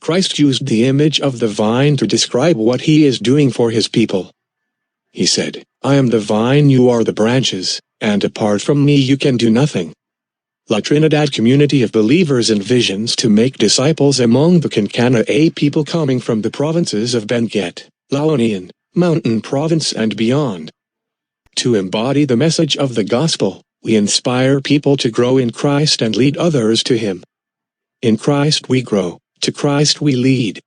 Christ used the image of the vine to describe what he is doing for his people. He said, "I am the vine, you are the branches, and apart from me you can do nothing." La Trinidad community of believers envisions to make disciples among the Kinkana'a people coming from the provinces of Benguet, La Union, Mountain Province and beyond. To embody the message of the gospel, we inspire people to grow in Christ and lead others to him. In Christ we grow, to Christ we lead.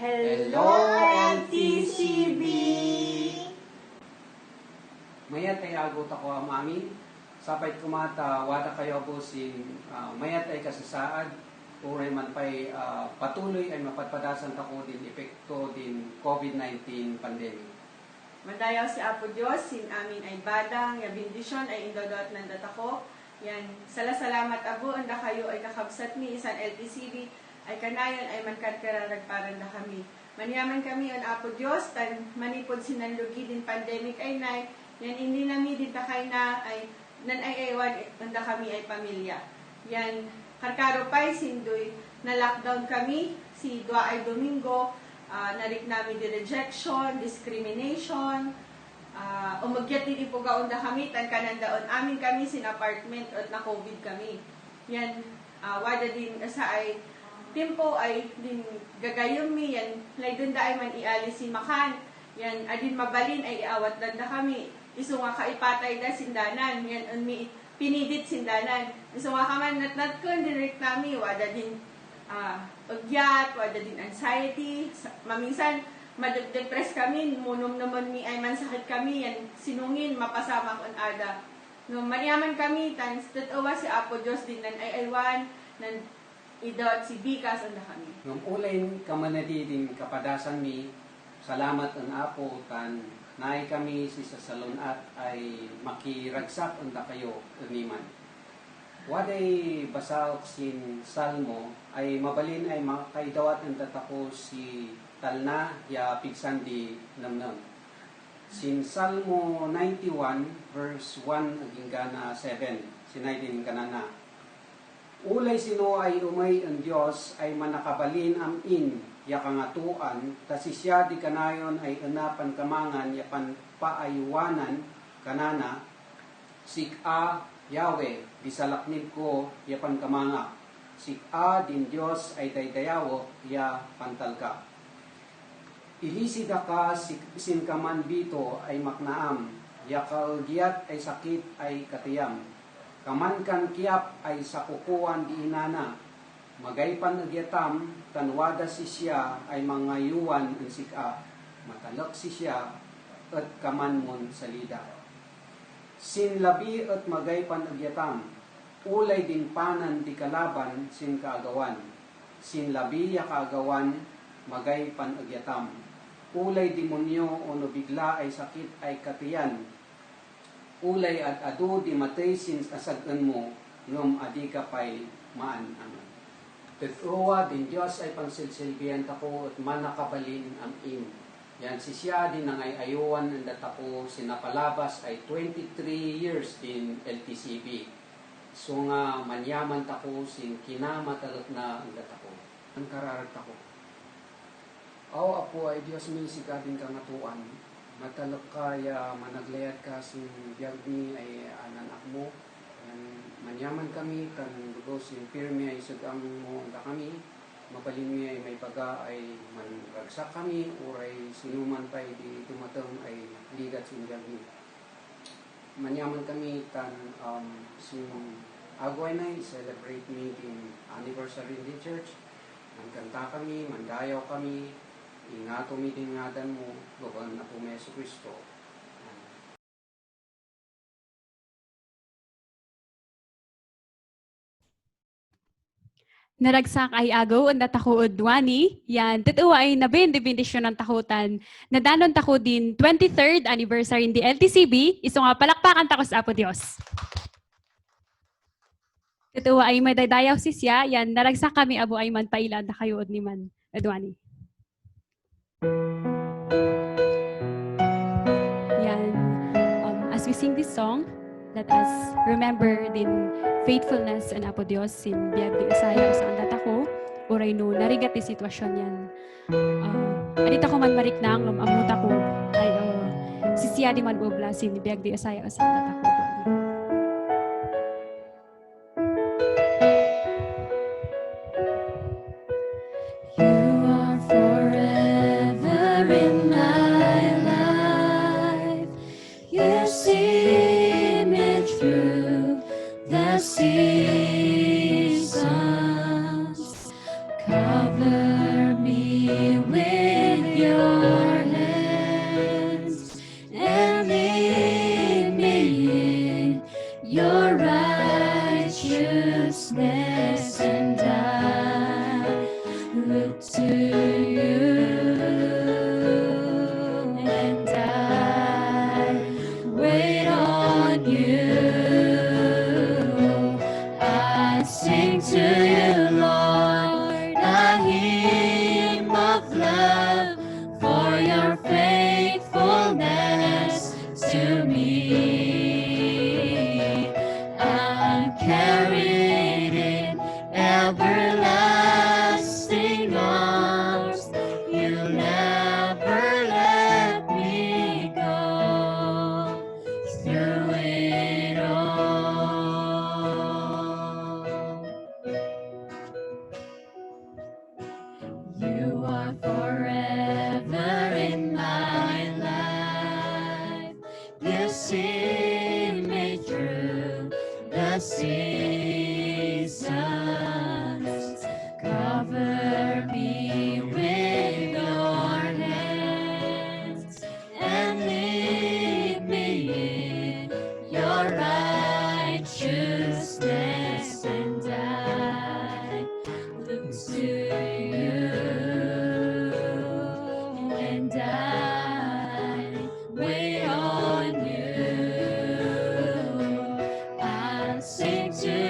Hello, LTCB! Mayat ay agot ako amin, sapay kumata, wada kayo po mayat ay kasasaad, uray man pa'y patuloy ay mapatpadasan tako din epekto din COVID-19 pandemic. Madayaw si Apo Diyos, sin amin ay badang, ya bendisyon ay indodot ng datako. Yan, salamat Abu, anda kayo ay kakabsat mi, isan LTCB, ay kanayon ay mankarkararagparan na kami. Manyaman kami on Apo Diyos, tan manipod sinanlugi din pandemic ay nay, yan hindi nami din takay na ay nan ay ewan, anda kami ay pamilya. Yan, karkaro pa'y sindoy na lockdown kami, si Dua ay Domingo, narik namin di rejection, discrimination, umagyat din ipugaon na kami, tan kanandaon amin kami sin apartment at na COVID kami. Yan, wada din sa ay tempo ay din gagayom mi yan lay dun da ay man ialis si makan yan adin mabalin ay iawat danda kami iso nga kaipatay da sindanan yan mi pinidit sindanan iso nga kaman natnat kun direct nami wada din ugyat wada din anxiety maminsan madepress kami munom naman mi ay man sakit kami yan sinungin mapasama kun ada no maniaman kami tan tatawa si Apo Diyos din nan ay aywan nan idot si Bikas anda kami. Ngam ulen kamanadi din kapadasan mi, salamat ang Apo tan naay kami si sasalon at ay makiragsak anda kayo uniman. Waday basaok sin salmo ay mabalin ay makaidawat ang tatako si talna ya pigsan di namnam. Sin Salmo 91 verse 1 aging gana 7 sinay din kanana. Ulay sino ay umay ang Diyos ay manakabalin amin ya kangatuan, tasi siya di kanayon ay enapan kamangan ya paayuwanan kanana, sik-a Yahweh, bisalaknib ko ya pankamanga, sik-a din Diyos ay daydayawo ya pantalka. Ilisida ka sinkaman bito ay maknaam, ya kalgiyat ay sakit ay katiyam. Kaman kan kiap ay sa kukuan di inana, magaypan agyatam, tanwada si siya ay mangayuan ang sika, matalak si siya, at kaman mon salida. Sinlabi at magay panagyatam, ulay din panan di kalaban sin kaagawan. Sinlabi ya kaagawan, magay panagyatam. Ulay demonyo o bigla ay sakit ay katiyan. Ulay at adu di matay sin asagan mo, ngam adi ka pa'y maan-aman. Tagruwa din Diyos ay pangsilsilbihan tako at manakabalin ang im. Yan si siya din ang ay ayuwan ng datako sinapalabas ay 23 years din LTCB. So nga manyaman tako sin kinamatalot na ang datako. Ang kararag tako. Aw apo ay Diyos may sigadin kang atuan. Matalok kaya managlayad ka sin biyag ni ay ananak mo. Manyaman kami, kan lubos yung pirmi ay sagang mo na kami, mabalin mi ay may baga ay manragsak kami, oray sinuman pa ay di tumatang ay ligat sinigag mi. Manyaman kami, kan sin agway na celebrate mi in anniversary in the church, magkanta kami, mandayaw kami, ingato mi din ngadan mo, gawan na po may Yesu Kristo. Naragsak ay agaw ang natakuod wani. Yan, totoo ay nabin di bendisyon ng takutan. Nadanon tako din 23rd anniversary in the LTCB. Iso nga palakpakan tako sa Apo Diyos. Totoo ay madadayaw si siya. Yan, naragsak kami abo ay man pailan na kayo ni man. Adwani. Yan, as we sing this song, let us remember din faithfulness and Apo Dios sin biyag di usaya sa andata ko uray no narigat di sitwasyon yan. Adita ko man mariknang amuta ko ay sisiya di man ubla sin biyag di usaya sa andata ko. You are forever in my life. You see me through the seasons. Cover me with your hands and lead me in your righteousness, and I look to you, and I wait on you. I sing to you, Lord, a hymn of love for your faithfulness to me. I'm carried in everlasting arms. You never let me go through it all. You are forever in my life. You see me through the seasons. Cover me with your hands and lead me in your righteousness, and I look to you, and I wait on you. I sing to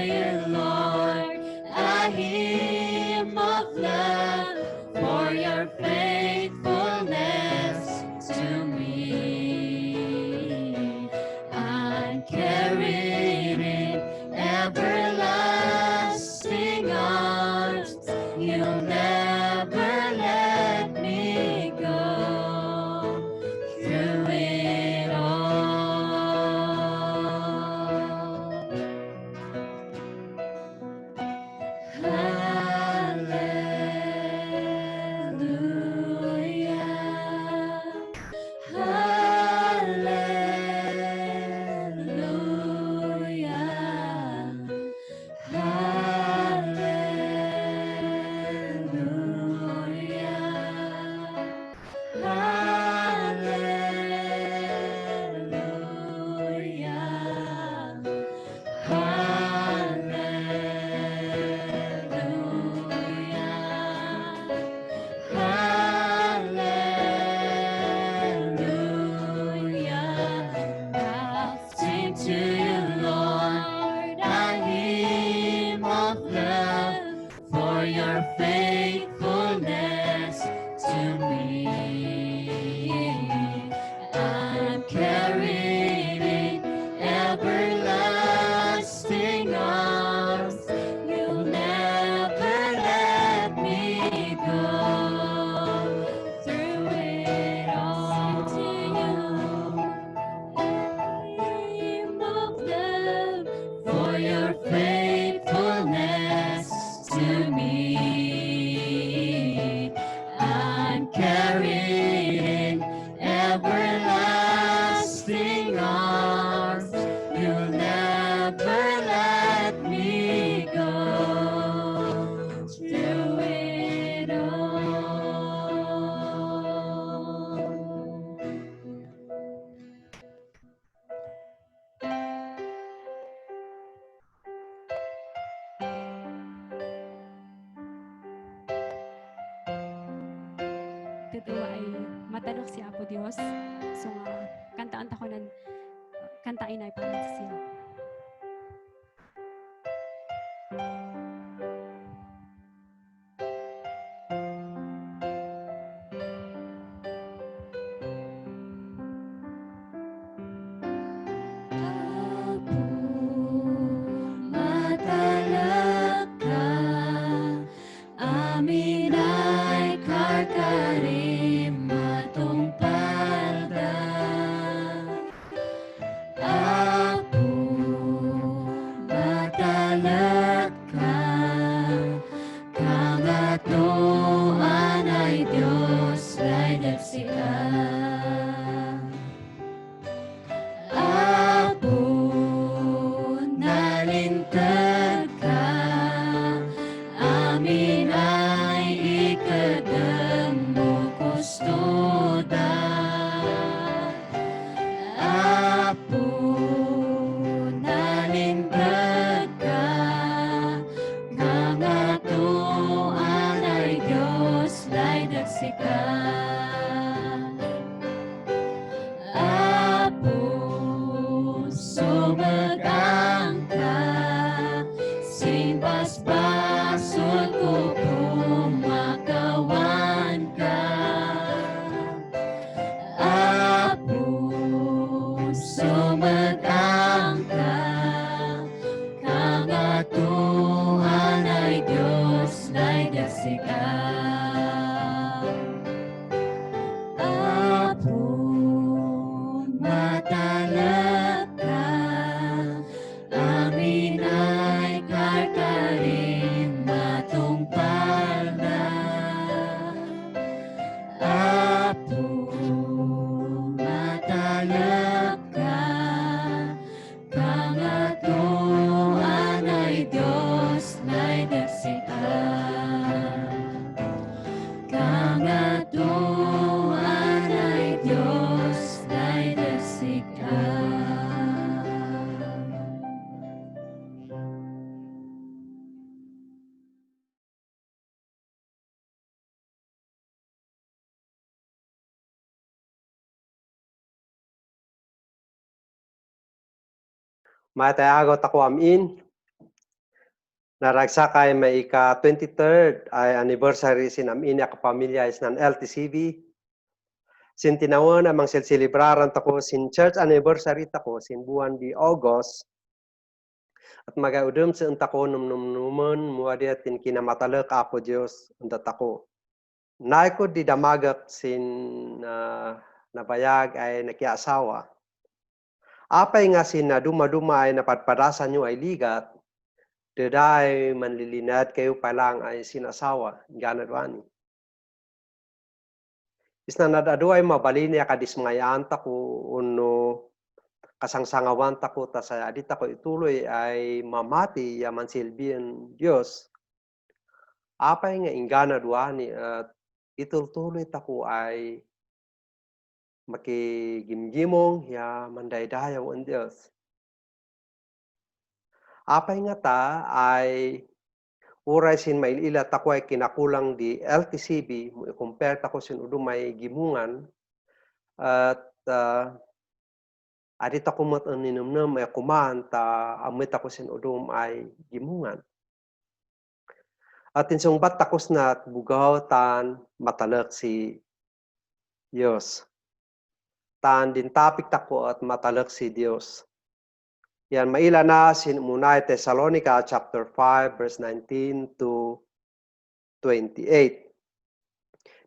Dios. So kantaan ta ko nan kantain ay para sa siya. Amin ay karkarim matong palda. Apo matalak ka, kangatuan ay Diyos ay nagsika. Apo nalintag ka, amin ay ikadam mo kustoda. Apo nalintag ka, kangatuan ay Diyos ay nagsika. Apo sumagang ka, simbas-basod ko kumakawan ka. Apo sumagang ka, kangatuan ay Diyos ay nagsika. Apo matalak ka, amin ay karkarin matong palda. Apo matalak ka, kangatuan ay Diyos ay nagsika. Kangatuan ay Diyos ay nagsika. Matayagot ako amin. Naragsakay may ika-23rd ay anniversary sin amin ya kapamilya is nan LTCB. Sin tinawon amang silsilibraran tako sin church anniversary tako sin buwan di August. At magaudom sa tako numnumnuman muadiat tin kinamatalak apo Dios unta tako. Naiko di damagak sin nabayag ay nakiasawa. Apay nga sin na duma-duma ay napadpadasan nyo ay ligat, daday manlilinad kayo pa lang ay sinasawa, ganad wani. Isna nadado ay mabalini ya kadismayaan tako uno kasangsangawan tako ta sa adit ako ituloy ay mamati ya mansilbihan Dios. Apay nga inganad wani at itultuloy tako ay makigimgimong ya mandaydayaw ang Diyos. Apay nga ta ay uray sin mailila tako ay kinakulang di LTCB, compare tako sin udum may gimungan at adit ako mat ninumnum ay kumaan ta amit ako sin udum ay gimungan. At insungbat takos na bugaw tan matalak si Diyos. Tan din topic tako at matalak si Dios. Yan maila na sin Unay Thessalonica chapter 5 verse 19 to 28.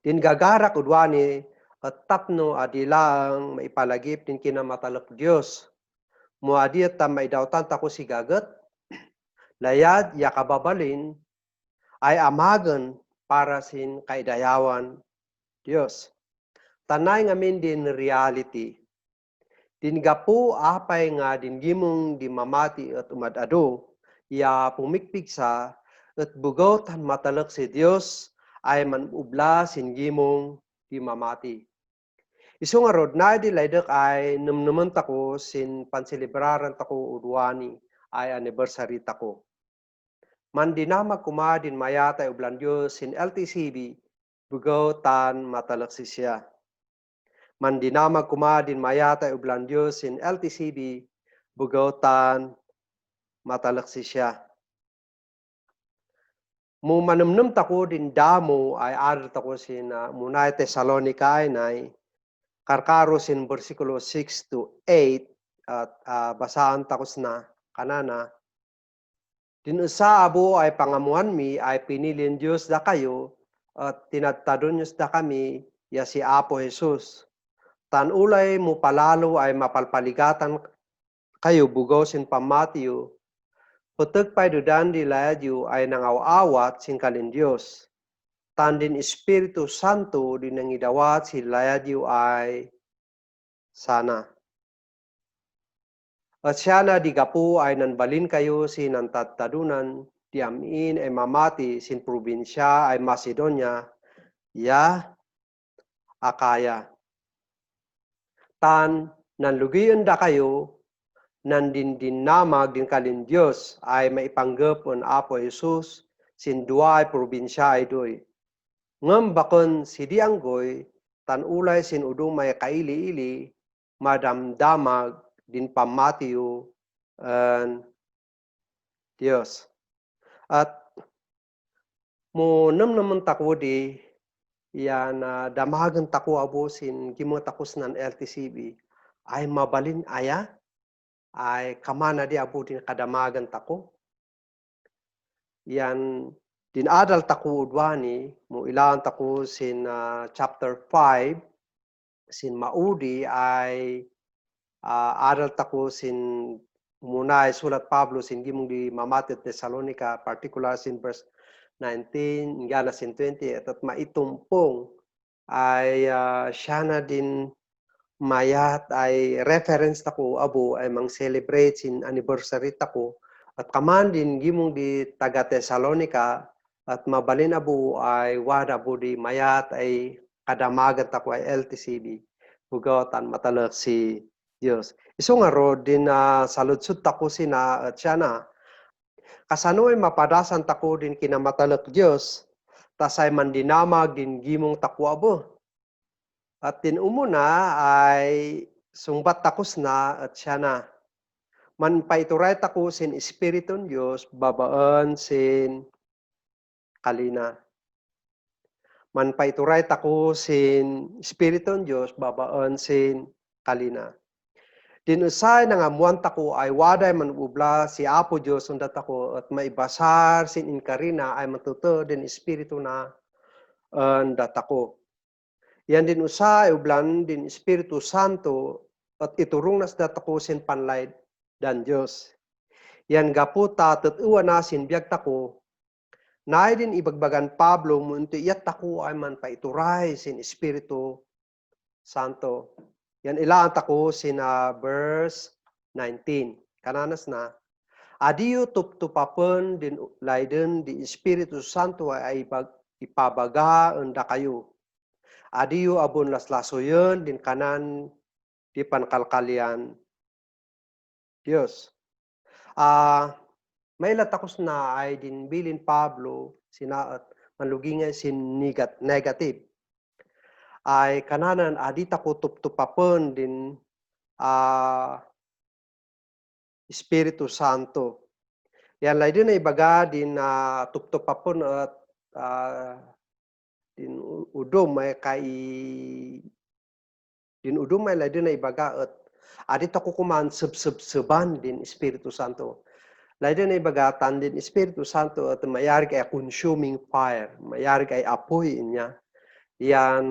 Din gagarak udwani at tapno adilang maipalagip din kinamatalak Dios. Muadiat ta maidawtan tako si gagat. Layad ya kababalin ay amagan para sin kaidayawan Dios. Tanay ngamin din reality. Din gapu apay nga din gimong di mamati at umadado, ya pumikpik sa at bugaw tan matalak si Dios ay manubla sin gimong di mamati. Isu nga rod na di laydak ay numnuman tako sin pansilibraran tako udwani ay anniversary tako. Mandinamag kumadin mayata ublan Dios sin LTCB bugaw tan matalak si siya. Mandinamag kuma din mayata ublan Diyos sin LTCB, bugautan, matalaksi siya. Mu manumnum tako din damo ay adal tako sin munay Tesalonica ay karkaro sin versikulo 6 to 8 at basaan takos na kanana. Dinusa abo ay pangamuan mi ay pinilin Diyos da kayo at tinatadon Diyos da kami ya si Apo Jesus. Tan ulay mo palalo ay mapalpaligatan kayo bugaw sin pamatiyo. Putek pay dudan di layadyo ay nangawawat sin kalin Diyos. Tan din Espiritu Santo din nangidawat si layadyo ay sana. At siya na digapu ay nanbalin kayo sin nantatadadunan di amin ay mamati sin probinsya ay Macedonia, ya Akaya. Tan nanlugiyon da kayo, nandindinamag din kalin Diyos ay maipanggap on Apo Jesus sin duay probinsya ay doy. Ngam bakon si dianggoy, tan ulay sin udong may kaili-ili, madamdamag din pamatiyo Diyos. At mo naman tako di yan damagan tako abo sin gimo takos nan LTCB ay mabalin aya ay kamana di abo din kadamagan tako. Yan dinadal tako udwani mo ilan tako sin chapter 5 sin maudi ay adal tako sin munay sulat Pablo sin gimong di Mamati Tesalonica particular sin verse 19 ngana sin 20 at maitumpong ay siya na din mayat ay reference tako abo ay mang celebrate sin anniversary tako at kaman din gimong di taga Tesalonica at mabalin abo ay wada abo di mayat ay kadamagan tako ay LTCB bugawatan matalak si Dios. Iso nga ro din saludsud tako sina at siya na kasanoy mapadasan tako din kinamatalak Dios tasay mandinamag din gimong tako abo. At din umuna ay sungbat takos na at siya na. Man paituray tako sin Espiriton Diyos babaan sin kalina. Man paituray tako sin Espiriton Diyos babaan sin kalina. Dinusay nga amuan tako ay waday man ubla si Apo Diyos undat ako at maibasar sin inkarina ay matuto din Espiritu na undat ako. Yan din usay ublan din Espiritu Santo at iturong nas dat ako sin panlay dan Diyos. Yan gaputa tutuwa na sin biyag tako. Naay din ibagbagan Pablo munto iyat tako ay man paituray sin Espiritu Santo. Yan ilaan tako sin verse 19. Kananas na. Adiyo tuptupapon din layden di Espiritu Santo ay ipabaga unda kayo. Adiyo abon laslasoyon din kanan di pankalkalian Diyos. May latakos na ay din bilin Pablo sinaat manlugingay sin negative. Ay kananan adita ko tuptupapon din Espiritu Santo. Yan lay din ay baga din tuptupapon at din udom may din udom may lay din ay baga at adita ko kuman subsuban din Espiritu Santo. Lay din ay baga tan din Espiritu Santo at mayari kay consuming fire, mayari kay apoy niya. Yan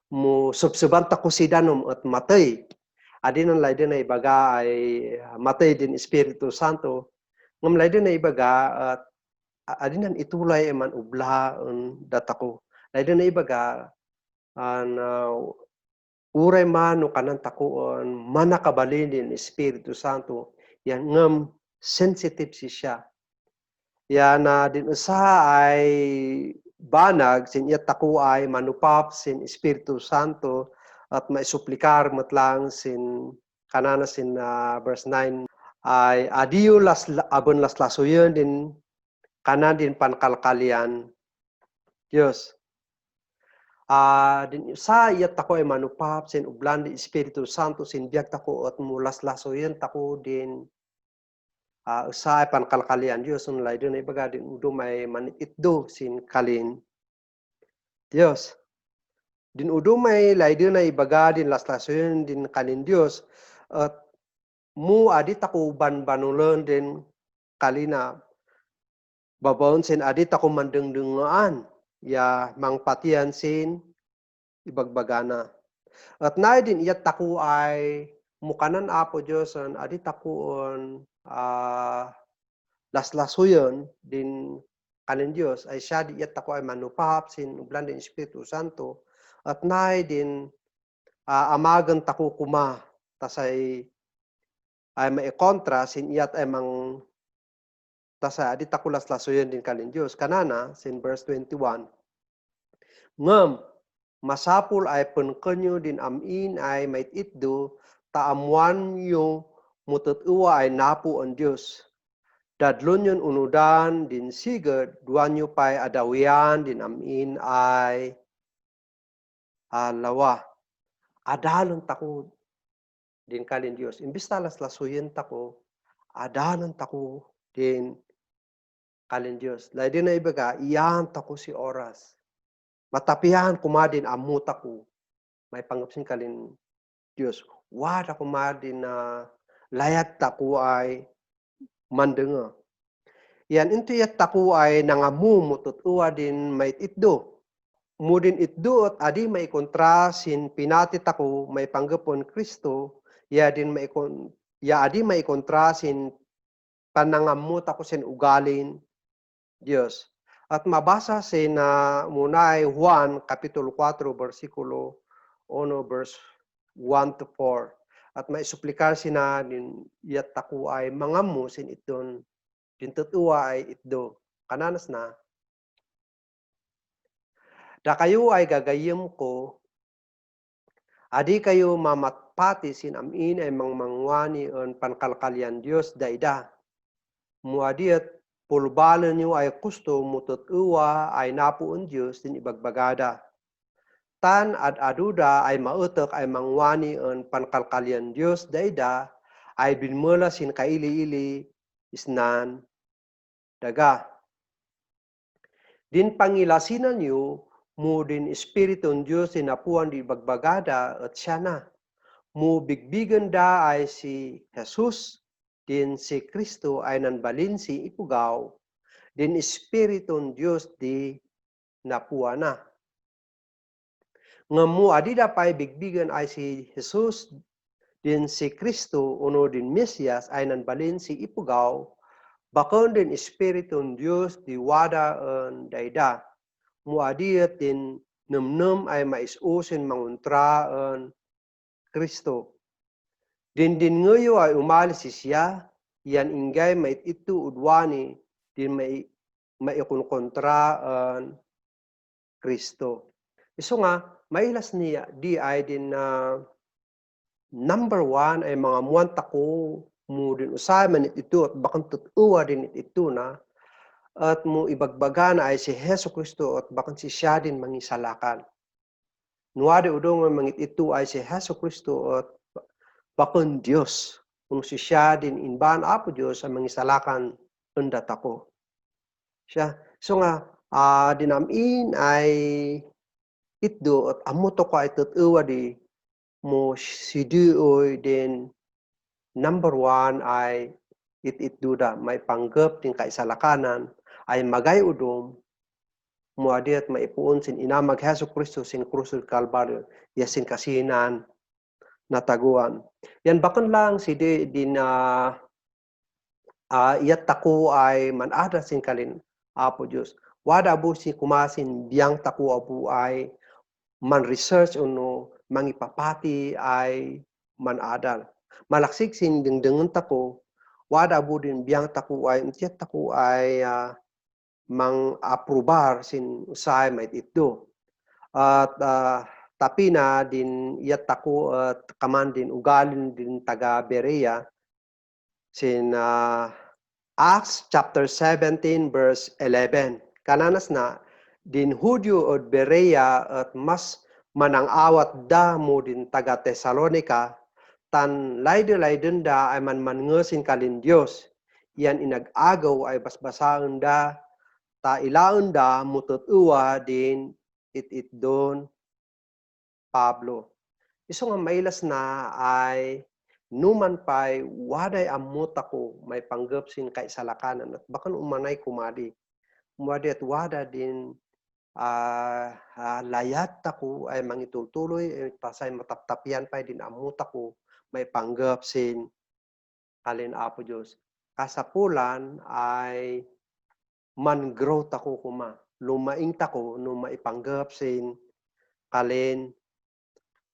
mo subsuban tako si danom at matay. Adin ang lay din ay baga ay matay din Espiritu Santo. Ngam lay din ay baga at adin ang itulay man ubla datako. Lay din ay baga uray man no kanan takuon manakabalin din Espiritu Santo. Yan ngam sensitive siya. Yan din usa ay banag sin iyat tako ay manupap sin Espiritu Santo at maisuplikar matlang sin kanana sin verse 9 ay adiyo abon laslasoyon din kanan din pankalkalian Diyos. Din sa iyat tako ay manupap sin ublan di Espiritu Santo sin biag tako at mulas-lasoyen tako din usahay pankalkalian Diyos un lay din ibaga din udo may manititdo sin kalin Diyos. Din udo may lay din na ibaga din las-lasoyen din kalin Diyos at mu adi tako banbanulen din kalina babaon sin adi tako mandengdengaan ya mangpatian sin ibagbagana. At na din iyat tako ay mukanan apo Diyos an adi takuon laslasuyon din kanin Diyos ay siya di iyat tako ay manupahap sin ublan din Espiritu Santo at na din amagan tako kuma tasay ay maikontra sin iyat ay mang tasay adi tako laslasuyon din kanin Diyos kanana sin verse 21 ngem masapul ay penkenyo din amin ay maititdo taamuan yo mututuwa ay napu ang Diyos. Dadlon yun unudan din sigad, duwan nyo pa'y adawian din amin ay lawa. Adalon tako din kalin Diyos. Imbis talas lasuyin tako, adalon tako din kalin Diyos. Lay din na ibaga, iyan tako si oras. Matapihan kumadin amut ako. May panggapsin kalin Diyos. Wada kumadin na layat tako ay mandenga. Yan into yat tako ay nangamu mututua din may itdo. Mudin itdo at adi may kontra sin pinati tako may panggapon Kristo. Ya adi may kontra sin panangamu tako sin ugalin Diyos. At mabasa sin munay Juan kapitulo 4 versikulo 1 verse 1 to 4. At may suplikar sina din yat tako ay mangamu sin iton din tutua ay itdo. Kananas na. Da kayo ay gagayem ko, adi kayo mamatpati sin amin ay mangmangwani on pankalkalian Diyos daida. Muadiat pulbalan nyo ay kusto mututua ay napuon Diyos din ibagbagada. Tan aduda ay mautok ay mangwani on pankalkalian Diyos daida ay binmula sin kaili-ili isnan daga. Din pangilasinan nyo mo din Espiriton Diyos sinapuan di bagbagada at siya na. Mo bigbigan da ay si Jesus, din si Kristo ay nanbalin si ipugaw, din Espiriton Diyos di napuan na. Nga mo adida pa'y bigbigan ay si Jesus, din si Kristo, uno din Mesias ay nanbalin si ipugaw, bakon din Espiriton Diyos di wada en daida. Muadiat din nem ay maisusin manguntra en Kristo. Din ngayo ay umalis siya, yan ingay maititu udwani, din maikunkontra en Kristo. Iso nga, mailas niya, di ay din number 1 ay mga muwanta ko, mo din usay man ito at bakang tutuwa din ito na, at mo ibagbaga na ay si Heso Kristo at bakang si siya din mangisalakan. Nuwade udong mangit ito ay si Heso Kristo at bakang Diyos. Kung si siya din inban apo Diyos ang mangisalakan undat ako. Siya. So nga, dinamin ay itdo at amuto ko ay tutuwa di mo siduoy din number 1 ay itduda. May panggap din kaisalakanan ay magay udom muadi at maipuon sin inamag Heso Kristo sin krus del Kalbaryo yasin kasinan nataguan. Yan bakon lang si din iyat tako ay manada sin kalin apo Diyos. Wada bu si kumasin biyang tako abu ay man research uno mangipapati ay manadal. Malaksik sin dengdengen tako wada bu din biyang tako ay iyat tako ay mang-aprobar sin usay may ito. At tapi na din iyat tako at kaman din ugalin din taga Berea sin Acts chapter 17 verse 11. Kananas na din Hudyo at Berea at mas manang-awat da mo din taga Tesalonika, tan layden da ay manmangesin kalin Dios. Yan inag-agaw ay basbasaan da, ta ilaon da mututuwa din it don Pablo. Iso nga mailas na ay numan pa'y waday amot ako may panggapsin kay salakanan at bakan umanay kumadi. Umadi at wada din layat ako ay mangitultuloy pasay mataptapian pa din amot ako may panggapsin kalin Apo Diyos. Kasapulan ay man-growth ako kuma. Lumaing tako no maipanggapsin kalin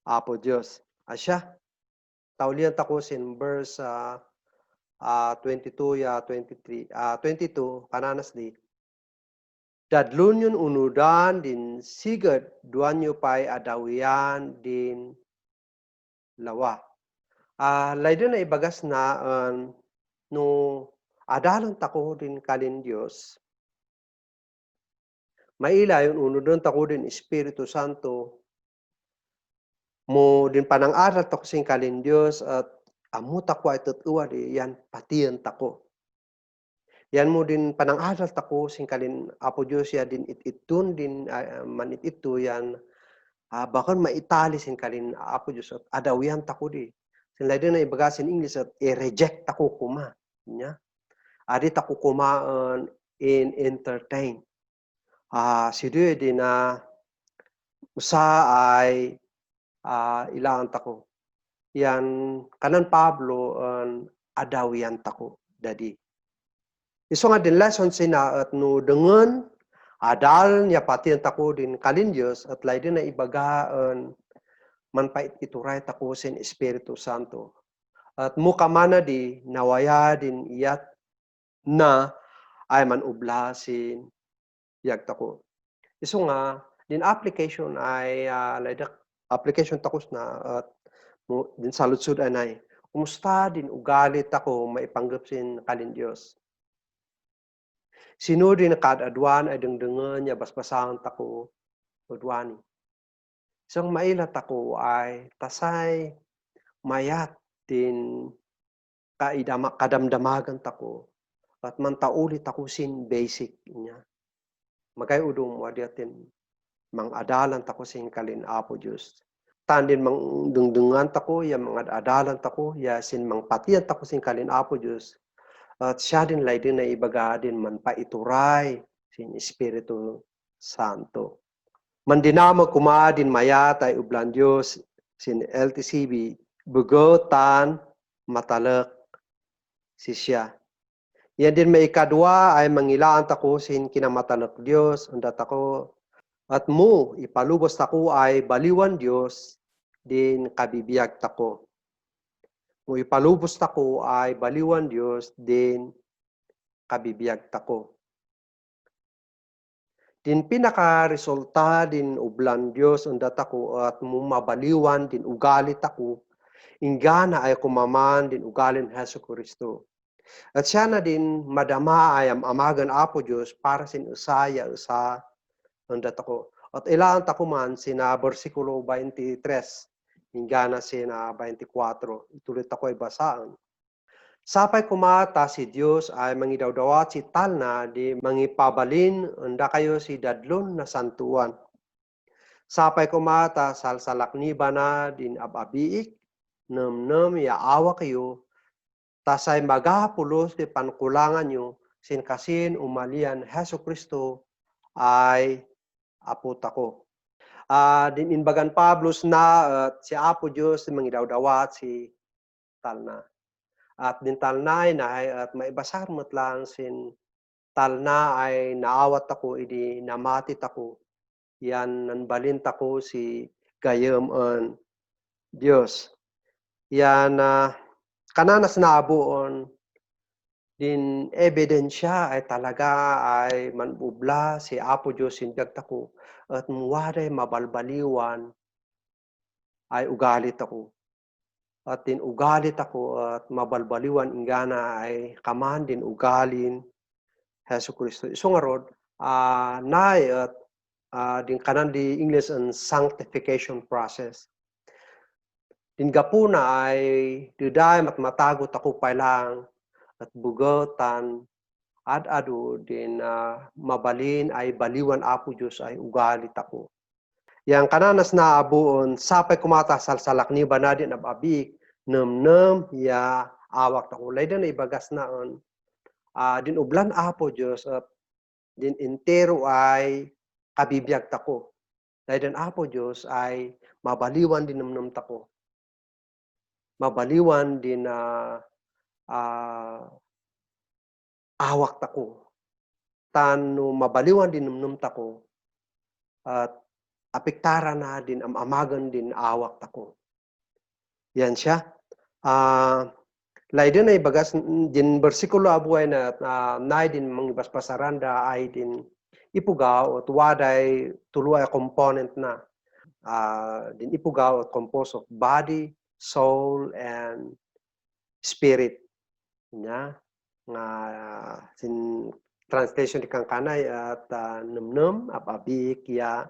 Apo Diyos. Asya, taulian tako sin verse 22 ya 23 22 kananas di. Dadlun yun unudan din sigad duan nyo pa'y adawian din lawa. Layden na ibagas na no adalan tako din kalin Diyos. Maila yun unudan tako din Espiritu Santo mo din panang-aral tako sing kalin Diyos at amut ako ay tutuwa di yan patiyan tako. Yan mo din panang-aral tako sing kalin Apo Diyos ya din ititun din manitito yan bakon maitali sing kalin Apo Diyos at adawian tako di. Sila din na ibagas in English at i-reject tako kuma. Nya. Adi tako kuma in entertain. Sidoy din na usa ay ilaan tako. Yan kanan Pablo adawian tako dadi. Iso nga din lesson sina at no dengan adal niya pati tako din kalin Dios at lay din na ibagaan manpait ituray tako sin Espiritu Santo. At mukamana di nawaya din iyat na ay manublasin yag tako. Iso nga din application ay application takos na at din saludsud anay. Kumusta din ugali tako maipanggapsin kalin Dios. Sino din nakadadwan ay dengdengan niya basbasahan tako udwani. Isang mailat ako ay tasay mayat din kadamdamagan tako at mantaulit ako sin basic niya. Magay udum wadiatin mang adalan tako sin kalin Apo Diyos. Tandin mang dengdengan tako ya mga adalan tako ya sin mang patiyan tako sin kalin Apo Diyos. At siya din lay din na ibaga din man paituray sin Espiritu Santo. Mandinama kumadin mayat ay ublan Diyos sin LTCB bugotan matalak si siya. Yan din may ikadwa ay mangilaan tako sin kinamatalak Diyos undat ako at mo ipalubos tako ay baliwan Diyos din kabibiyag tako. Mo ipalubos tako ay baliwan Diyos din kabibiyag tako. Din pinaka-resulta din ublan Diyos undat ako at mo mabaliwan din ugali tako ingana ay kumaman din ugalin Hesu Kristo. At siya na din madama ay amagan Apo Diyos para sin usaya undat ako. At ilaan tako man sina versikulo 23 ingana sina 24. Itulit ako ay basaan. Sapay kumata si Diyos ay mangidawdawat si talna di mangipabalin unda kayo si dadlon na santuan. Sapay kumata salsalakniba na din ababiik nem yaawa kayo tasay magapulos di pankulangan nyo sin kasin umalian Hesu Kristo ay apot ako. Din inbagan Pablos na si Apo Diyos mangidawdawat si talna. At din talnay na at maibasar mo't lang sin talna ay naawat ako idi namatit ako. Yan nanbalint ako si gayam on Diyos. Yan kananas naabuon din ebidensya ay talaga ay manubla si Apo Diyos sindag tako at muwaday mabalbaliwan ay ugalit ako. At din ugalit ako at mabalbaliwan ingana ay kaman din ugalin Hesu Kristo. Iso nga rod, nay at din kanan di English ang sanctification process. Din gapuna ay diday matagot ako lang at bugotan ad-ado din mabalin ay baliwan apo Diyos ay ugalit ako. Yang kananas na abuon sapay kumata salsalak ni banadin ababik nem ya awak tako. Laydan na ibagas naon din ublan apo Diyos at din entero ay kabibiyag tako. Laydan apo Diyos ay mabaliwan din nem tako. Mabaliwan din awak tako. Tano mabaliwan din nem tako at apektara na din amagan din awak tako. Yan siya. Layden ay bagas din bersikulo abuay na nay din mangbasbasaranda ay din ipugaw at waday tuluay component na din ipugaw at composed of body, soul, and spirit. Nya nga sin translation di kang kanay at nemnem ababik ya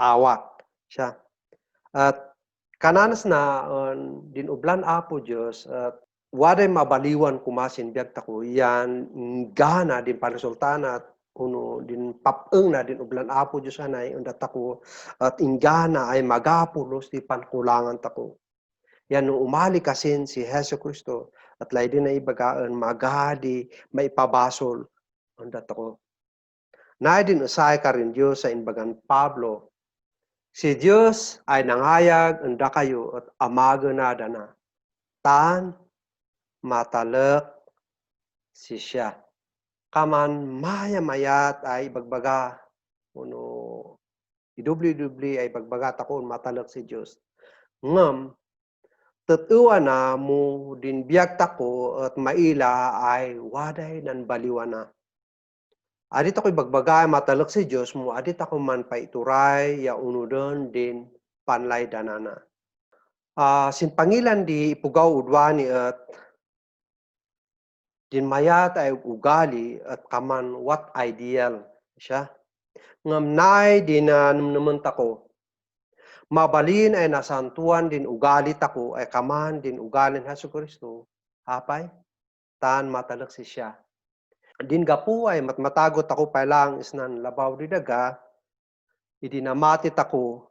awak siya. At kananas na din ublan apo Diyos at waday mabaliwan kumasin biyag tako yan gana din panasultana at uno din papeng na din ublan apo Diyos anay undat tako at ingana ay magapulos di pankulangan tako. Yan nung umali kasin si Hesus Kristo at lay din na ibagaan magadi maipabasol undat tako. Nay din usay ka rin Diyos sa inbagan Pablo. Si Diyos ay nangayag anda kayo at amaganada na. Tan matalek si siya. Kaman maya-mayat ay bagbaga uno idubli-dubli ay bagbaga takon matalek si Diyos. Ngam tetuwa na mo din biag tako at maila ay waday nan baliwan na. Adit ako'y bagbagay matalak si Diyos mo, adit ako man paituray, ya unudon din panlay danana. Sin pangilan di ipugaw udwani at din mayat ay ugali at kaman what ideal siya. Ngamnay din naman tako. Mabalin ay nasantuan din ugali tako ay kaman din ugalin Hesus Kristo. Hapay, tan matalak si siya. Din gapu ay matmatagot ako pa lang isnan labaw di daga, idinamati tako,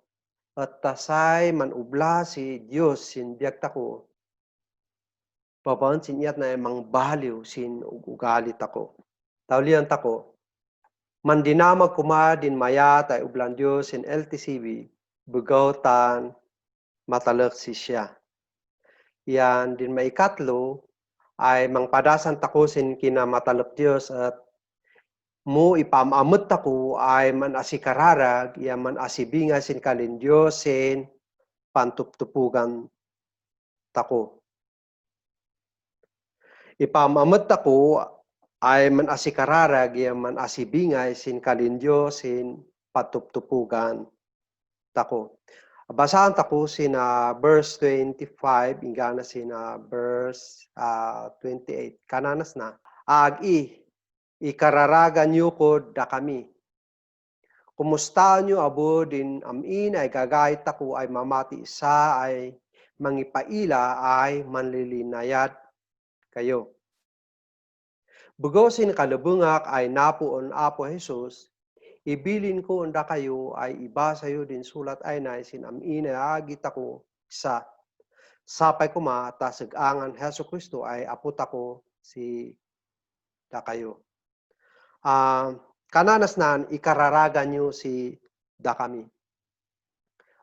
at tasay manubla si Diyos sin biyak tako, papan sin iyat na emang baliw sin ugalit ako. Taulian tako, mandinamag kuma din maya tay ublan Diyos sin LTCB, bugautan matalak si siya. Yan din maikatlo, ay mangpadasan tako sin kinamatalak Diyos at mo ipamamot tako ay man asikararag, ya man asibinga sin kalin Diyos sin pantuptupugan tako. Ipamamot tako ay man asikararag, ya man asibinga sin kalin Diyos sin pantuptupugan tako. Basahan tako sin verse 25, ingana sin verse 28. Kananas na. Ikararagan niyo ko da kami. Kumusta niyo abo din amin ay gagayt ako ay mamati isa ay mangipaila ay manlilinayat kayo. Bugosin kalubungak ay napuon apo Jesus. Ibilin ko unda kayo ay iba sayo din sulat ay na sin amin ay agit ako sa sapay kuma tasag-angan Hesus Kristo ay apot ako si da kayo. Kananas nan ikararagan nyo si da kami.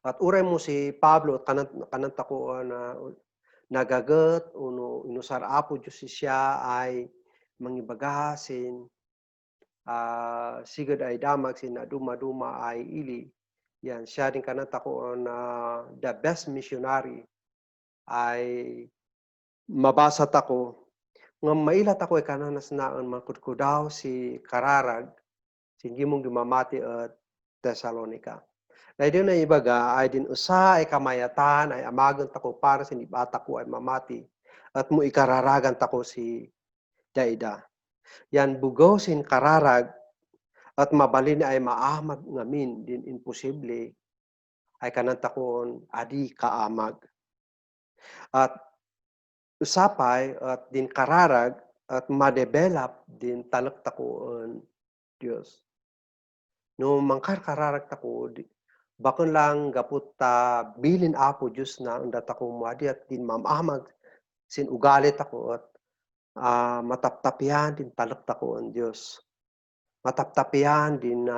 At uray mo si Pablo kananta ko na nagagat uno inusar apo Diyos siya ay mangibagasin sigad ay damag sin duma-duma ay ili. Yan siya din kananta ko na the best missionary ay mabasa tako. Nga mailat ako ay kananas naan makudkudaw si kararag sige mong dumamati at Thessalonica. Dahil na ibaga ay din usa ay kamayatan ay amagan tako para sa nibata ko ay mamati at mo ikararagan tako si Daida. Yan bugaw sin kararag at mabalin ay maamag ngamin din imposible ay kananta kon adi kaamag. At usapay at din kararag at ma-develop din talagtakoon Dios. No mangkarkararag tako bakon lang gaput ta bilin apo Dios na unda tako moadi at din mamamag sin ugalit ako at mataptapian din talagtakoon Dios. Mataptapian din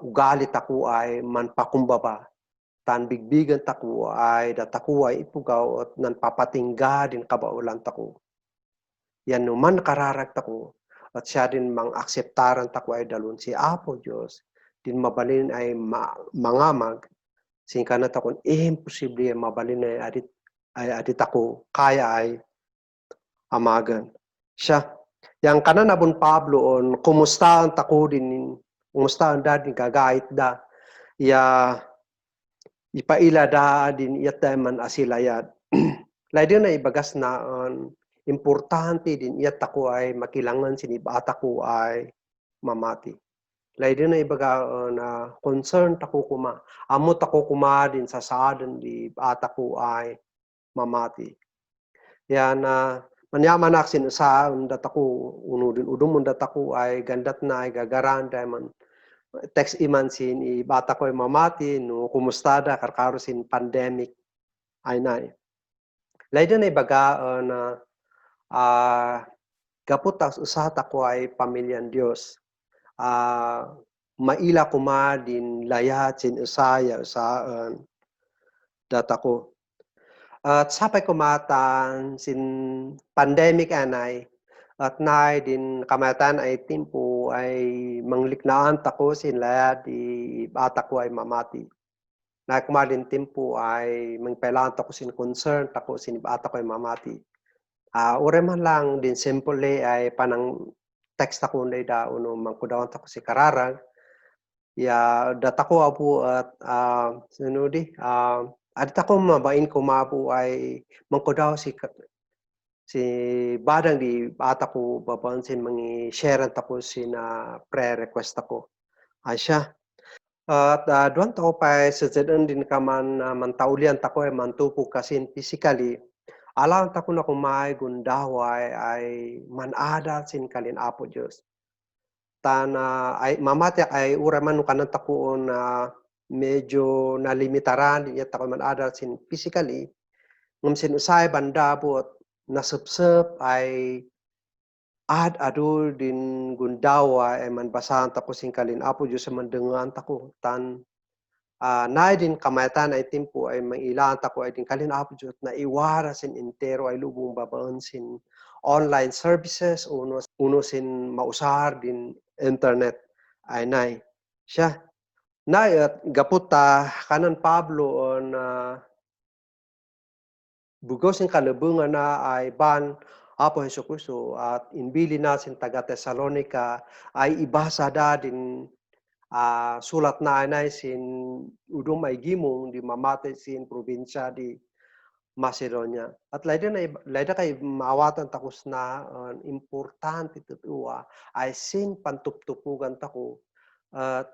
ugalit ako ay manpakumbaba. Tan bigbigan tako ay dataku ay ipugaw at nanpapatingga din kabaulan tako. Yan numan kararag tako at siya din mang akseptaran tako ay dalun si Apo Diyos. Din mabalin ay mangamag. Singkanat ako, imposible mabalin ay adit ako, kaya ay amagan. Siya. Yang kanan abon Pablo on, kumusta ang tako din, kumusta ang dadin kagait da. Ipaila da din iyat da man asilayad. Lain na ibagas na importante din iyat ako ay makilangan sinibata ko ay mamati. Lain na ibaga na concern tako kuma. Amot ako kuma din sa saadan di bata ko ay mamati. Yan manyaman aksin sa undat ako unudin udum undat ako ay gandat na ay gagaran man text iman sin bata ko ay mamati no kumustada karkaro sin pandemic ay na. Lain na ibaga na gapot usata ko ay pamilyan Dios. Maila kuma din layat sin usaya usaan data ko. At sapay kumatan sin pandemic anay at nay din kamatan ay timpo ay mangliknaan tako sin layat di bata ko ay mamati. Na kumadin timpo ay mangpailangan tako sin concern tako sin bata ko ay mamati. Ure man lang din simple ay panang text ako na da uno mangkudawan tako si kararag. Ya data ko apo at sunodi adta ko mabain ko mapo ay mangkudaw si badang di bata ko babansin mangi share tako sin prayer request ako. Asya. At duwan tako pa sa zedan din ka mantaulian tako ay mantupo kasin physically. Alam tako na kumay gundaway ay manada sin kalin Apo Diyos. Ay mamati ay uraman kanan tako na medyo nalimitaran diya tako manada sin physically. Ngam sin usay banda bot nasupsup ay adul din gundawa ay manbasahan tako sin kalin Apo Diyos sa mandengan tako nay din kamayatan ay timpo ay mangilaan tako ay din kalin Apo Diyos na iwara sin intero ay lubong babaan sin online services uno sin mausar din internet ay nay. Siya. Nay at gaputa kanan Pablo on bugaw sin kalubungan na ay ban Apo Jesucristo at inbili na sin taga Thessalonica ay ibasa da din sulat na anay sin udum ay gimong di mamate sin probinsya di Macedonia. At laida kay maawatan takos na importante tutuwa ay sin pantuptupugan tako at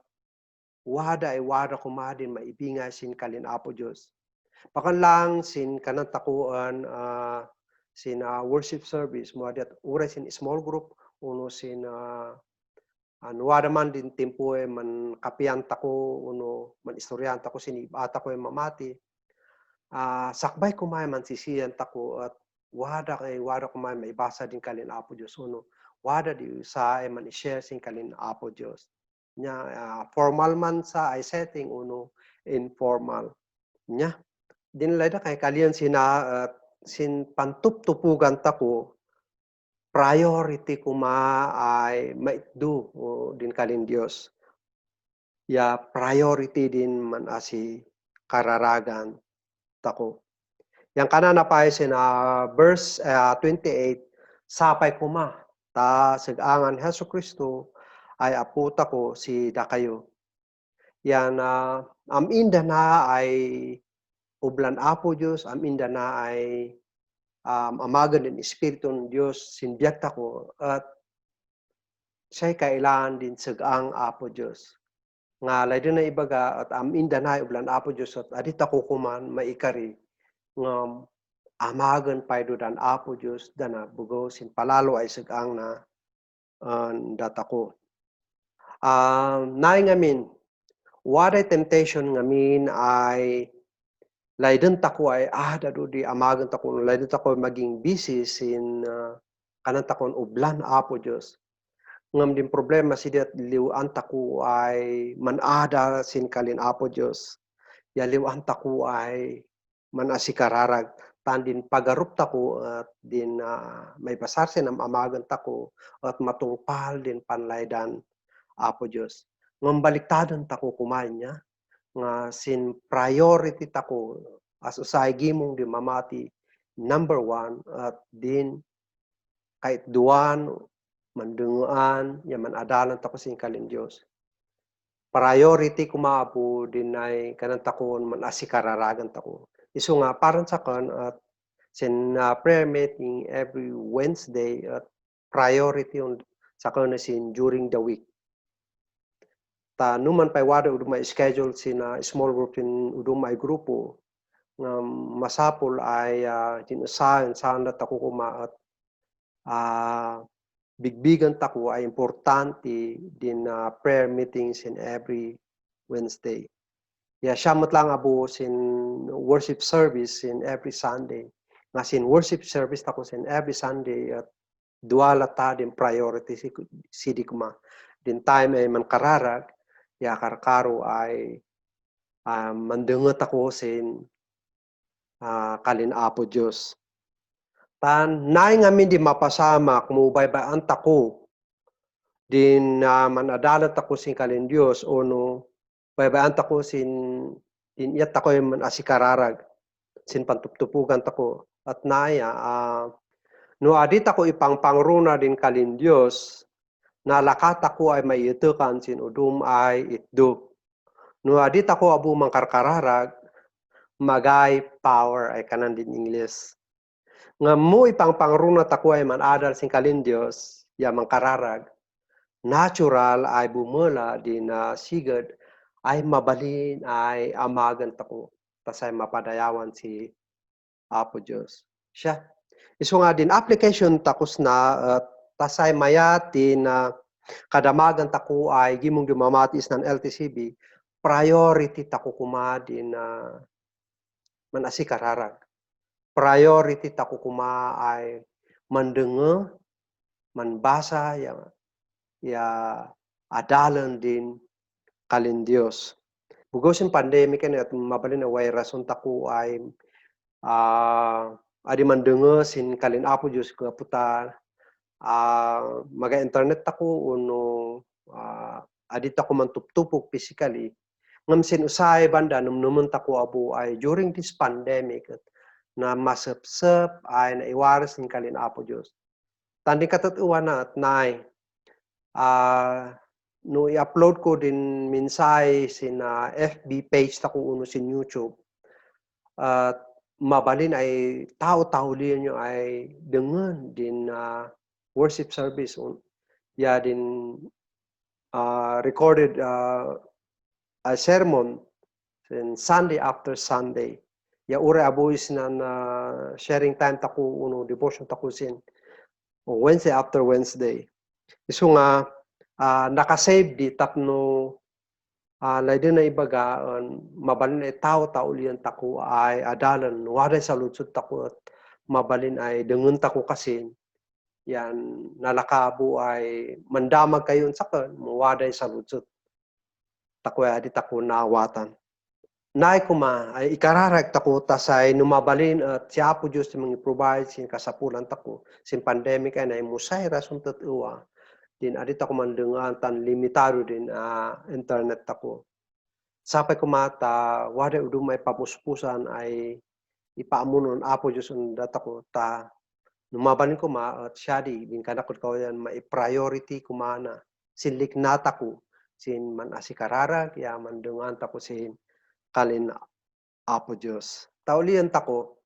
wada kumadin maibingay sin kalin Apo Diyos. Pakan lang sin kanan takuan sin worship service mo at ura sin small group uno sin wada man din tempo man kapian tako uno man istoryan tako sin ibata ko mamati. Sakbay kumay man sisiyan tako at wada kumay maibasa din kalin Apo Diyos uno. Wada di usa man i-share sin kalin Apo Diyos. Nya formal man sa ay setting uno informal. Nya dinlay da kay kalian sin pantuptupugan tako priority kuma ay maitdu din kalin Dios. Ya priority din man asi kararagan tako. Yang kanana pa sin verse 28 sapay kuma ta sigangan Hesus Kristo ay aputa ko si dakayo. Yan aminda na ay ublan Apo Diyos, aminda na ay amagan din Espiritu ng Diyos sinbiyagta ko at siya'y kailangan din sagang Apo Diyos. Nga layo na ibaga at indanay ublan Apo Diyos at adita ko kuman maikari nga amagan paydo dan Apo Diyos dana bugo sin palalo ay sagang na data ko. Naing amin, waday temptation ngamin ay layden tako ay dado di amagan tako layden tako maging busy sin kanan takon ublan Apo Diyos. Ngam din problema sidat liwan tako ay manada sin kalin Apo Diyos. Ya liwan tako ay manasikararag tandin pagarup tako at din may basar sin amagan tako at matungpal din panlaydan Apo Diyos. Ngam baliktadan tako kumain niya nga sin priority tako as usay gimong di mamati number 1 at din kahit duwan mandunguan yaman adalan tako sin kalin Dios. Priority kumaapo din ay kanan takon man asikararagan tako. Isu nga parang sa kan at sin prayer meeting every Wednesday at priority on sa kan sin during the week. Ta numan pay wada udumay schedule sin small group in udumay grupo nga masapol ay tinusahan saan na tako kuma at bigbigan tako ay importante din prayer meetings in every Wednesday. Ya siyamot lang abo sin worship service in every Sunday. Nga sin worship service tako sin every Sunday at duala ta din priority si di kuma. Din time ay mankararag, ya karkaro ay mandungot ako sin kalin Apo Diyos. Tan naing amin di mapasama kumubaybayan tako din manadalat ako sin kalin Dios o no baybayan tako sin din iyat tako man asikararag sin pantuptupugan tako at naya no adit ako ipangpangruna din kalin Dios nalakat ako ay maitukan sin udum ay itdo. No adit ako abu mangkarkararag magay power ay kanan din English. Nga mo ipangpangruna tako ay manadal sin kalin Dios ya mangkararag natural ay bumula din sigad ay mabalin ay amagan tako tasay mapadayawan si Apo Diyos. Siya. Isu nga din application takos na tasay mayat din kadamagan tako ay gimong dumamatis ng LTCB priority tako kuma din manasikararag. Priority tako kuma ay mandenga, manbasa, ya adalan din kalin Dios. Bugosin pandemic at mabalin na way rason tako ay adi mandenga sin kalin Apo Dios ka puta maga-internet tako uno adi tako mantuptupok physically. Ngam sin usay banda numnumun tako abo ay during this pandemic na masep-sep ay naiwaras sin kalin Apo Dios. Tanding katutuan na at nay no i-upload ko din minsay sin FB page tako uno sin YouTube at mabalin ay tao-tao liyan ay dengan din worship service ya din recorded a sermon sin Sunday after Sunday ya ure abois na sharing time tako uno devotion tako sin Wednesday after Wednesday. Isu nga nakasave di tapno layden na ibaga mabalin ay tao-tao liyan tako ay adalan waday sa lutsud tako at mabalin ay dengen tako kasi yan nalakabo ay mandamag kayon sa kan waday sa lutsud tako ay adi tako naawatan. Nay kuma ay ikararag tako tasay numabalin at si Apo Diyos yung provide sin kasapulan tako sin pandemic ay musay rason tatuwa din adit ako mandengan tan limitado din internet tako. Sapay kumata wada udumay papuspusan ay ipaamunon Apo Diyos ang datako ta numabalin ko at syadi din kanakot ko yan mai-priority kumana sin liknata ko sin man asikararag ya mandengan tako sin kalin Apo Diyos. Taulian tako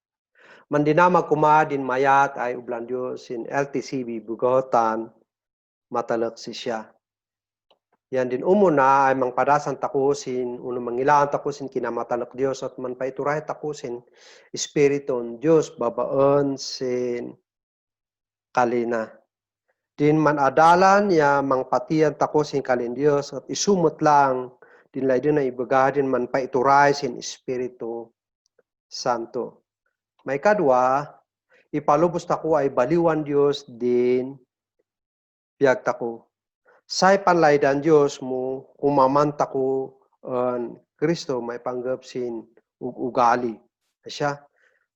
mandinamag kuma din mayat ay ublan Diyos sin LTCB Bugotan matalak si siya. Yan din umuna ay mangpadasan takusin, uno mangilaan takusin kinamatalak Dios at manpaituray takusin Espiriton Dios babaan sin kalina. Din man adalan ya mangpatian takusin kalin Dios at isumot lang din lay din na ibagadin man paituray sin Espiritu Santo. May kadwa, ipalubos tako ay baliwan Dios din biag tako. Say panlaydan Diyos mo, kumamanta ko an Kristo may panggapsin ugali. Siya,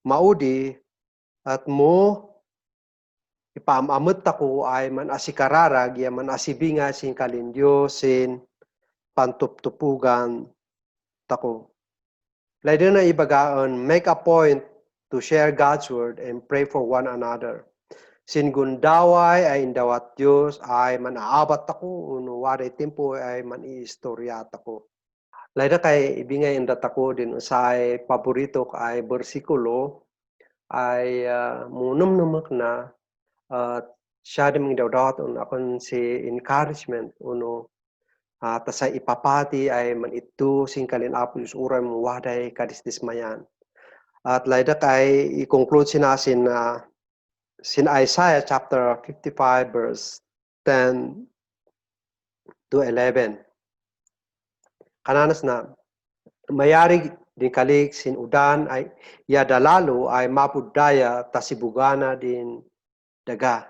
maudi at mo ipaamamot tako ay man asikararag, ya man asibinga sin kalin Diyos sin pantuptupugan tako. Laydan na ibagaan, make a point to share God's word and pray for one another. Sin gundaway ay indawat Diyos ay manaabat ako, uno waday tempo ay maniistoryat ako. Layda kay ibingay indat ako din usay paborito ay bersikulo ay munum-numak na at siya din dawdawat akon si encouragement uno tasay ipapati ay man ito sin kalin apos uray mo waday kadisdismayan. At layda kay i-conclude sinasin na sin Isaiah chapter 55 verse 10 to 11. Kananas na mayari din kalik sin udan ay yadalalo ay mapudaya tasibugana din daga.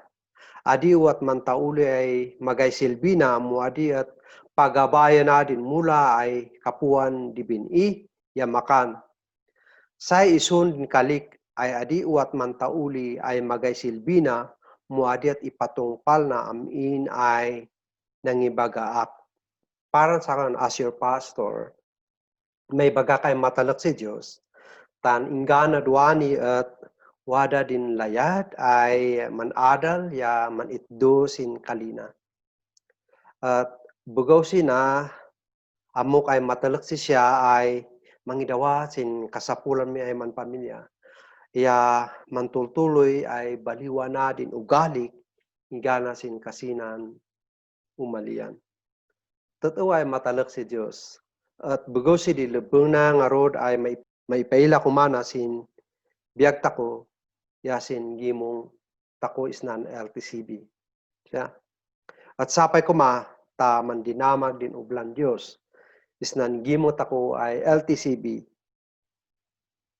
Adi at mantauli ay magay silbina mo adi at pagabaya na din mula ay kapuan di bini yamakan. Say isun din kalik ay adi at mantauli ay magay silbina mo adi at ipatungpal na amin ay nangibagaak. Parang sa akin as your pastor, may baga kay matalak si Diyos, tan ingana duani at wada din layad ay manadal ya manitdo sin kalina. At bugaw sina, amok ay matalak si siya ay mangidawa sin kasapulan mi ay man pamilya. Ya mantultuloy ay baliwa na din ugalik, ingana sin kasinan umalian. Totoo ay matalak si Diyos. At bugaw si di lebeng na nga rod ay may paila kumana sin biag tako, yasin gimong tako isnan LTCB. Siya. At sapay kuma, ta man dinamag din ublan Diyos. Isnan gimo tako ay LTCB.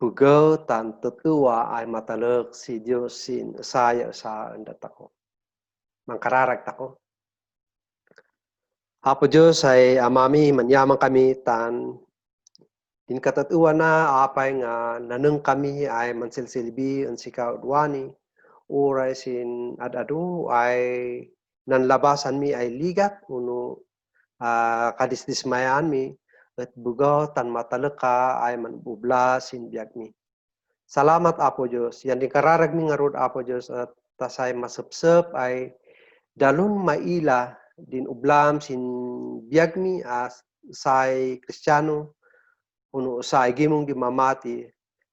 Bugaw tan tutuwa ay matalak si Diyos sin saya sa andat ako. Mangkararag tako. Apo Diyos ay amami manyaman kami tan din katatuwa na apay nga naneng kami ay mansilsilbi ang sikaw udwani uray sin adadu ay nanlabasan mi ay ligat uno kadisdismayaan mi at bugaw tan matalaka ay manbubla sin biag mi. Salamat Apo Diyos. Yan din kararag mi nga rod Apo Diyos at tasay masupsup ay dalon maila din ublam sin biag mi as say Kristiyano uno sa gimong di mamati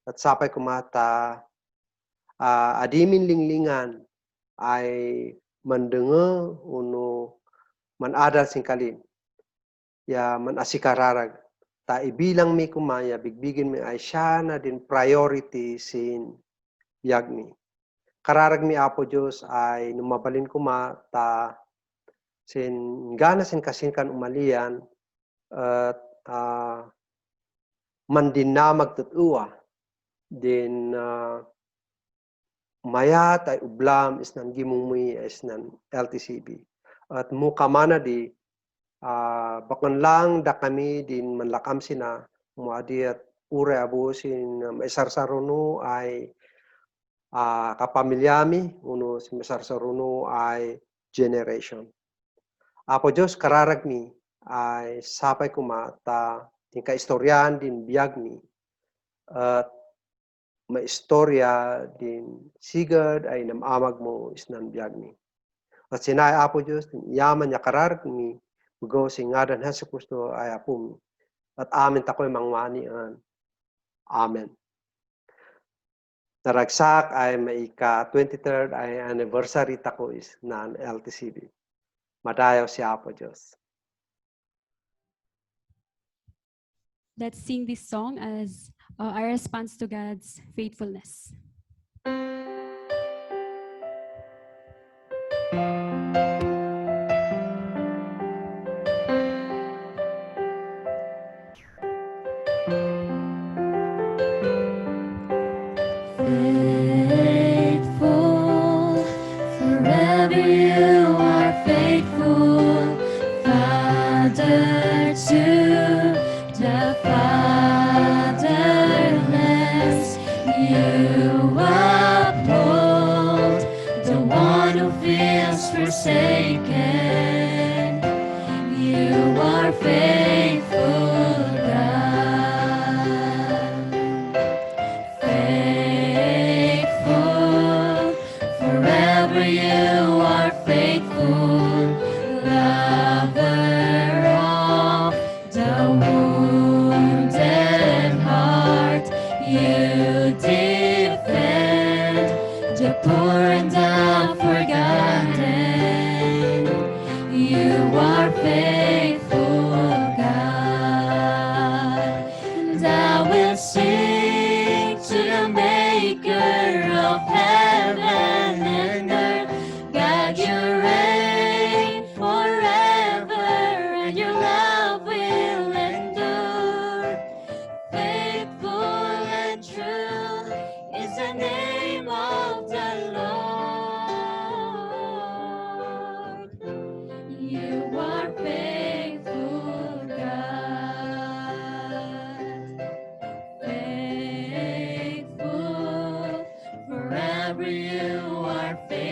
at sapay kumata adimin linglingan ay mandenga uno manadal sin kalin ya manasikararag ta ibilang mi kumaya bigbigin mi ay siya na din priority sin biag mi. Kararag mi Apo Diyos ay numabalin kuma ta sin gana sin kasinkan umalian at mandinamag tutuwa din mayat ay ublam isnan gimumi isnan LTCB at mukamana di bakan lang da kami din manlakam sina muadi at ure abo sin maisarsaruno ay kapamilyami uno si maisarsaruno ay generation. Apo Diyos kararag mi ay sapay kumata din kaistoryan din biag mi at maistorya din sigad ay namamag mo isnan biag mi. At sinay Apo Diyos yaman niya kararag mi bugaw si ngadan Hesus Kristo ay apo mi. At amin tako'y mangwanian. Amen. Naragsak ay may ka 23rd ay anniversary tako is nan LTCB. Madayo si Apo Diyos. Let's sing this song as our response to God's faithfulness. Faithful, forever you are faithful, Father to the fatherless. You uphold the one who feels forsaken. You are faithful, God. Faithful, forever you are faithful, lover of the wounded heart. You defend the poor and the forgotten. You are faithful, God, and I will sing to the Maker of heaven and earth. God, you reign forever, and your love will endure. Faithful and true is the name of the Lord. You are faithful, God. Faithful, forever you are faithful.